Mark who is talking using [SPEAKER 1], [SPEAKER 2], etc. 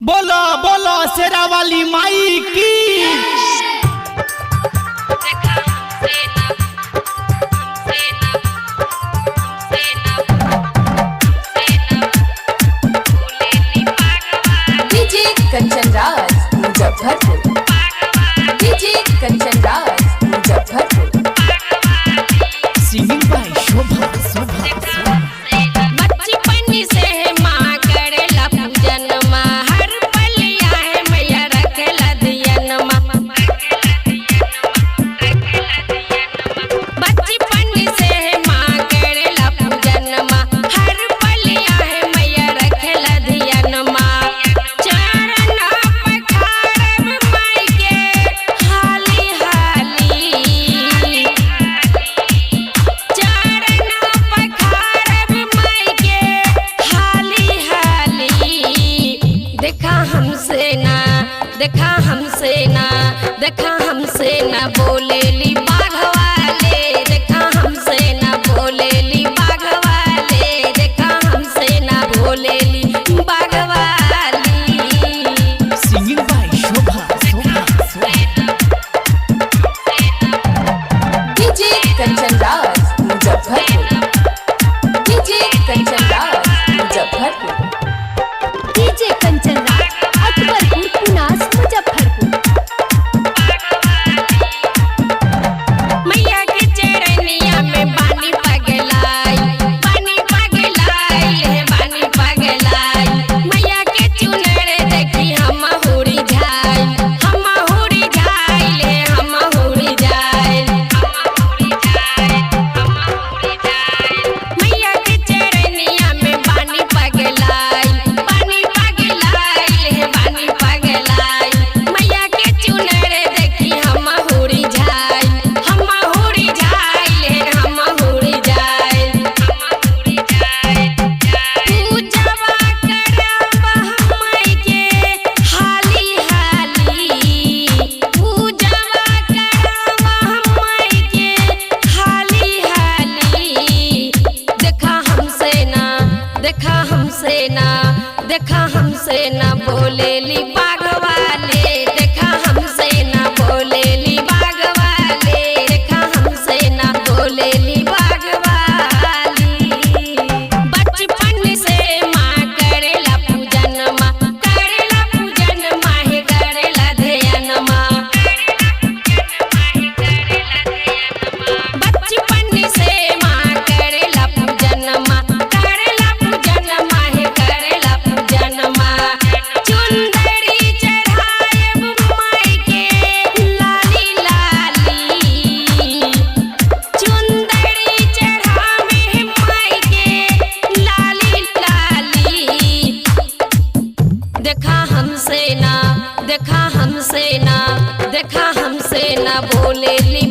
[SPEAKER 1] बोलो बोलो शेरा वाली माई की।
[SPEAKER 2] देखा हमसे ना हमसे ना हमसे ना हमसे ना बोले नी पागवान।
[SPEAKER 3] DJ Kanchan Raj Muzaffarpur. DJ Kanchan Raj Muzaffarpur.
[SPEAKER 1] Singing by Shobha Shobha.
[SPEAKER 2] बचपन से है माँ करेला पूजन माँ, हर पलिया है मैया रखेला दियन माँ। बचपन से है माँ करेला पूजन माँ, हर पलिया है मैया रखेला दियन माँ। चरण पखारब माई के हाली हाली, चरण पखारब माई के हाली हाली। देखा हमसे ना, देखा हमसे ना, देखा हमसे ना बोलेली बाघ वाले, देखा हमसे ना बोलेली बाघ वाले, देखा हमसे ना बोलेली बाघ वाली।
[SPEAKER 1] Singing by Shobha Shobha Shobha.
[SPEAKER 3] DJ Kanchan Raj Muzaffarpur. DJ Kanchan Raj Muzaffarpur.
[SPEAKER 4] DJ Kanchan Raj Akbarpur Punas Muzaffarpur.
[SPEAKER 2] मैया के चरनिया में पानी पगलाई, पानी पगलाई रे पानी पगलाई। मैया के चुनर देखी हम हुरी जाय, हम हुरी जाय रे हम हुरी जाय, हम हुरी जाय, हम हुरी जाय। मैया के चरनिया में पानी पगलाई, पानी पगलाई रे पानी पगलाई। मैया के चुनर देखी हम हुरी जाय, हम हुरी जाय रे हम हुरी जाय, हम हुरी जाय। पूजवा करब माई के हाली हाली, पूजवा करब माई के हाली हाली। देखा हमसे ना, देखा हमसे ना, देखा हमसे ना बोलेली बाघ वाले, देखा हमसे ना बोलेली बाघ वाले, देखा हमसे ना बोलेली बाघ वाली। बचपन से माँ करेला पूजन माँ, करेला पूजन माँ हे करेला ध्यान माँ। बचपन से माँ करेला पूजन माँ, करेला पूजन माँ हे करेला पूजन माँ। चुंदरी चढ़ायब माई के लाली लाली, चुंदरी चढ़ावे माई के लाली लाली। देखा हमसे ना, देखा हमसे ना, देखा हमसे ना बोलेली।